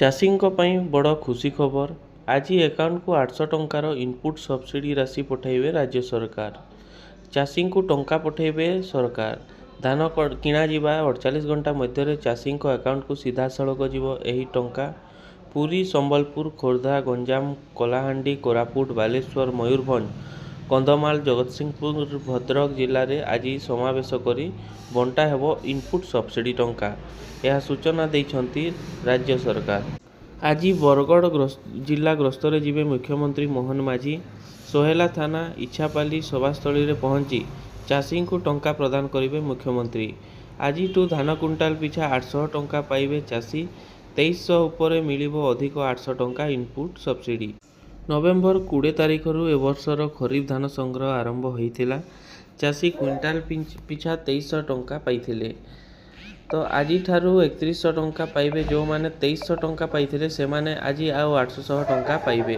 ଚାଷୀଙ୍କ ପାଇଁ ବଡ଼ ଖୁସି ଖବର। ଆଜି ଆକାଉଣ୍ଟକୁ 800 ଟଙ୍କାର ଇନପୁଟ୍ ସବସିଡି ରାଶି ପଠାଇବେ ରାଜ୍ୟ ସରକାର। ଚାଷୀଙ୍କୁ ଟଙ୍କା ପଠାଇବେ ସରକାର। ଧାନ କିଣାଯିବା 48 ଘଣ୍ଟା ମଧ୍ୟରେ ଚାଷୀଙ୍କ ଆକାଉଣ୍ଟକୁ ସିଧାସଳଖ ଯିବ ଏହି ଟଙ୍କା। ପୁରୀ, ସମ୍ବଲପୁର, ଖୋର୍ଦ୍ଧା, ଗଞ୍ଜାମ, କଳାହାଣ୍ଡି, କୋରାପୁଟ, ବାଲେଶ୍ୱର, ମୟୂରଭଞ୍ଜ, କନ୍ଧମାଳ, ଜଗତସିଂହପୁର, ଭଦ୍ରକ ଜିଲ୍ଲାରେ ଆଜି ସମାବେଶ କରି ବଣ୍ଟା ହେବ ଇନପୁଟ୍ ସବସିଡି ଟଙ୍କା। ଏହା ସୂଚନା ଦେଇଛନ୍ତି ରାଜ୍ୟ ସରକାର। ଆଜି ବରଗଡ଼ ଜିଲ୍ଲା ଗସ୍ତରେ ଯିବେ ମୁଖ୍ୟମନ୍ତ୍ରୀ ମୋହନ ମାଝୀ। ସୋହେଲା ଥାନା ଇଛାପାଲି ସଭାସ୍ଥଳୀରେ ପହଞ୍ଚି ଚାଷୀଙ୍କୁ ଟଙ୍କା ପ୍ରଦାନ କରିବେ ମୁଖ୍ୟମନ୍ତ୍ରୀ। ଆଜିଠୁ ଧାନ କୁଇଣ୍ଟାଲ ପିଛା 800 ଟଙ୍କା ପାଇବେ ଚାଷୀ। 2300 ଉପରେ ମିଳିବ ଅଧିକ 800 ଟଙ୍କା ଇନପୁଟ୍ ସବସିଡି। ନଭେମ୍ବର 20 ତାରିଖରୁ ଏବର୍ଷର ଖରିଫ ଧାନ ସଂଗ୍ରହ ଆରମ୍ଭ ହୋଇଥିଲା। ଚାଷୀ କୁଇଣ୍ଟାଲ ପିଛା 2300 ଟଙ୍କା ପାଇଥିଲେ। ତ ଆଜିଠାରୁ 3100 ଟଙ୍କା ପାଇବେ। ଯେଉଁମାନେ 2300 ଟଙ୍କା ପାଇଥିଲେ, ସେମାନେ ଆଜି ଆଉ 800 ଟଙ୍କା ପାଇବେ।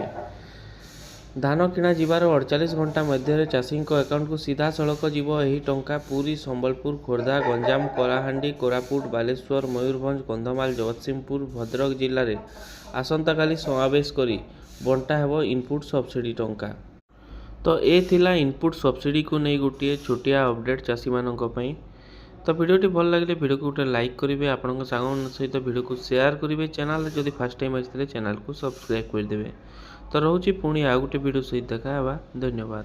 ଧାନ କିଣାଯିବାର 48 ଘଣ୍ଟା ମଧ୍ୟରେ ଚାଷୀଙ୍କ ଆକାଉଣ୍ଟକୁ ସିଧାସଳଖ ଯିବ ଏହି ଟଙ୍କା। ପୁରୀ, ସମ୍ବଲପୁର, ଖୋର୍ଦ୍ଧା, ଗଞ୍ଜାମ, କଳାହାଣ୍ଡି, କୋରାପୁଟ, ବାଲେଶ୍ୱର, ମୟୂରଭଞ୍ଜ, କନ୍ଧମାଳ, ଜଗତସିଂହପୁର, ଭଦ୍ରକ ଜିଲ୍ଲାରେ ଆସନ୍ତାକାଲି ସମାବେଶ କରି ବଣ୍ଟା ହେବ ଇନପୁଟ୍ ସବସିଡି ଟଙ୍କା। ତ ଏ ଥିଲା ଇନପୁଟ୍ ସବସିଡିକୁ ନେଇ ଗୋଟିଏ ଛୋଟିଆ ଅପଡେଟ୍ ଚାଷୀମାନଙ୍କ ପାଇଁ। ତ ଭିଡ଼ିଓଟି ଭଲ ଲାଗିଲେ ଭିଡ଼ିଓକୁ ଗୋଟେ ଲାଇକ୍ କରିବେ, ଆପଣଙ୍କ ସାଙ୍ଗମାନଙ୍କ ସହିତ ଭିଡ଼ିଓକୁ ସେୟାର କରିବେ। ଚ୍ୟାନେଲରେ ଯଦି ଫାର୍ଷ୍ଟ ଟାଇମ୍ ଆସିଥିଲେ, ଚ୍ୟାନେଲକୁ ସବସ୍କ୍ରାଇବ୍ କରିଦେବେ। ତ ରହୁଛି, ପୁଣି ଆଉ ଗୋଟେ ଭିଡ଼ିଓ ସହିତ ଦେଖା ହେବା। ଧନ୍ୟବାଦ।